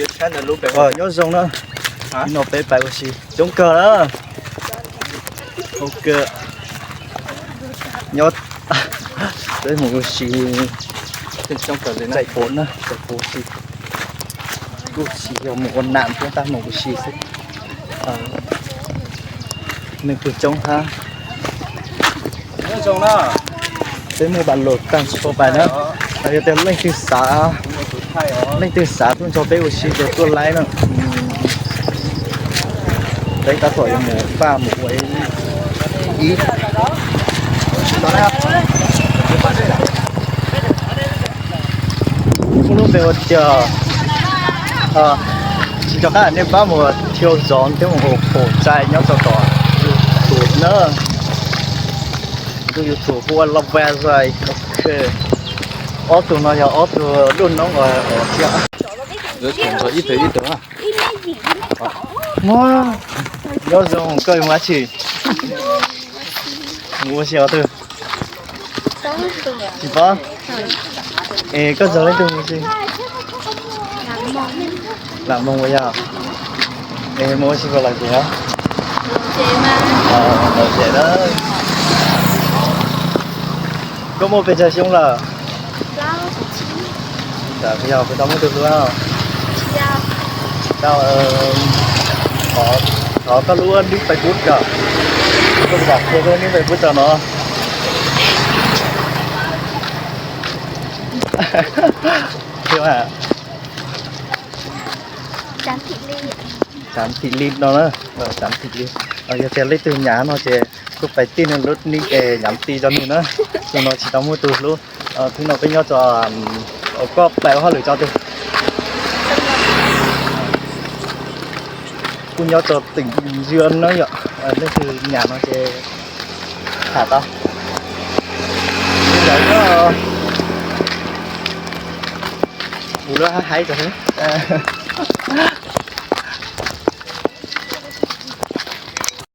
Nyob zoo na, no peb pais ua si coob kawg na. Ok, nyob peb mus ua si, txais pov na, txais pov si, kuj tsis yog mus ua nam thiab, tab mus ua si xwb. Neeg kuj coob hab. Peb muaj npaum li tag nrho pais na. Yog tias leej twg xav, leej twg xav tuaj nrog peb ua si ces tuaj laib na. Peb tab tom yuav mus faj mus ua ib lub npe ua tias, tsis nco qab nej pab mus thiau zov thiab mus ua pom tsaig nyob rau tom YouTube na. Tus YouTube hu ua Los Vaj Zais. Ok, ob tug no yog ob tug lub noob uas thiab. Nyob zoo, koj yuav mus dab tsi? Mus ua si qhov twg? Tsis paub. Es koj nrog leej twg mus si? Lam Moos ua yog. Es mus ua si puas lom zem? Lom zem na. Koj muaj pes tsawg xyoo lawm? Yog kuv tau muaj tus hlub. Thov koj lub nick Facebook tso. Koj pab qhia koj lub nick Facebook tso no. Xav Thim Lis no na, Xav Thim Lis. Yog tias leej twg nyiam no ces kuj pab tij nws lub nick es nhắn tin rau nws na. Tus no tsis tau muaj tus hlub. Hnub no peb nyob tso, koj pab ua hauj lwm tso twg? Kuj nyob tso tỉnh Bình Dương no yom. Leej twg nyiam no ces tham tau. Ua lub haib tso xwb.